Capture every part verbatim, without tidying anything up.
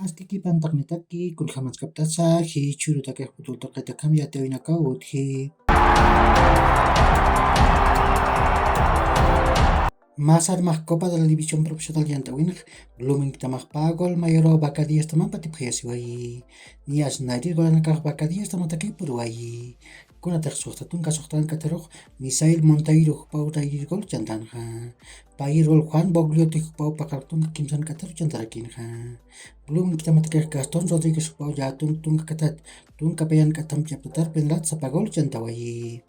Astiki pantaqnitaki kunjamanskaptasa jichhurutakix futboltaqitakham yatiyawinakaw utji. Masar max copa de la división profesional yant'awinx, bluminkitamax pagol mayoro bacadillastamampa tipxayasiwayi. Niyas nayrir golanakax bacadillastamatakipuruwayi. Kunatix suxta tunka suxtank'atarux, misail montairu jupaw nayrir gol chantanxa. Payir gol juan boglioti jupaw paqar tunka kimsank'ataru chantarakinxa. Bluminkitamatakix gastón rodriguez jupaw llätun tunka katat, tunka payank'atam chaptatar penlat sapa gol chantawayi.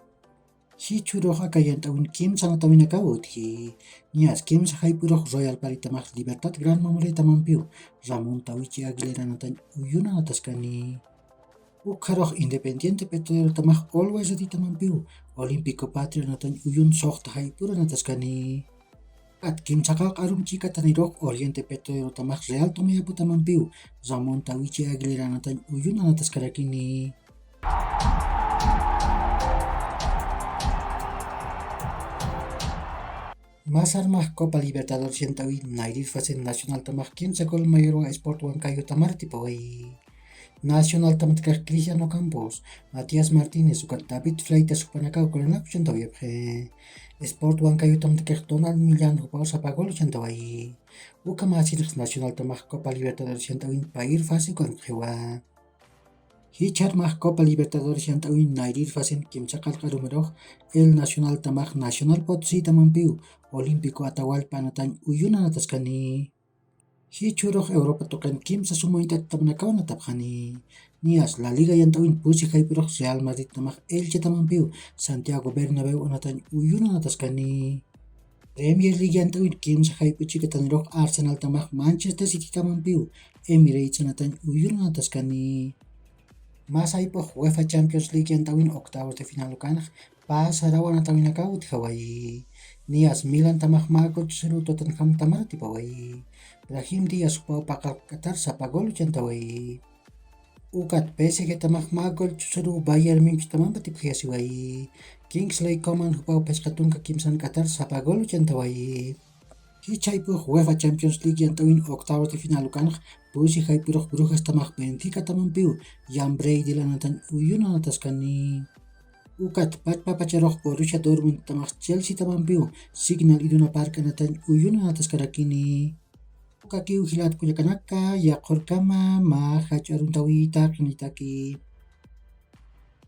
Jichhurux aka yant'awin kimsa anatawinakaw utji. Niyas kimsa jayp'urux royal paritamax libertad gran mamuleta mampiw, ramón tawichi aguilera anatañ uyuna anataskani. Ukxarux independiente petrolerotamax olway retitamampiw, olímpico patria anatañ uyun suxta jayp'ura anataskani. At kimsa qallq arum chikatanirux oriente petrolerotamax real tomayaputamampiw, ramón tawichi aguilera anatañ uyuna anataskarakini. Masar max copa libertador sient'awi nayrir fasen nacionaltamax kimsa gol mayorwa sport wankayutamar tipawayi. Nacionaltamatkax cristiano campos, matías martínez ukat david fleitas jupanakaw golanakchu chantawayapxi. Sport wankayutamtkax donald millan jupaw sapa gol chantawayi. Uka masirix nacionaltamax copa libertador sient'awin payir fase ukankxiwa. Jichhar max copa libertador sient'awin nayrir fasen kimsa qallq arumirux, el nacionaltamax nacional potsita mampiw, olímpico atawallpa anatañ uyuna anataskani. Jichhurux europa tuqin kimsa suma int'atitamanakaw anatapxani. Niyas la liga yant'awin pusi jayp'urux real madridtamax elchetamampiw, santiago bernabeu anatañ uyuna anataskani. Premier liga yant'awin kimsa jayp'u chikatanirux arsenaltamax manchester citytamampiw, emirates anatañ uyuna anataskani. Masaypux uefa champions liga yant'awin octavos de final ukanx, pasaraw anatawinakaw utjawayi. Niyas milantamax mä gol chusuru totenhamtamar tipawayi. Brahim díaz jupaw paqallqatar sapa gol chantawayi. Ukat psgtamax mä gol chusuru bayern munchtamampa tipxayasiwayi. Kingsley coman jupaw phisqa tunka kimsank'atar sapa gol chantawayi. Jichhaypux uefa champions liga yant'awin octavos de final ukanx, pusi jayp'urux brujastamax benficatamampiw, yan brady lanatañ uyuna anataskani. Ukat pachpapacharux borussia dortmundtamax chelseatamampiw, signal iduna park anatañ uyuna anataskarakini. Ukakiw jilat kullakanaka, yaqhurkama mä jach'a aruntawita qinitaki.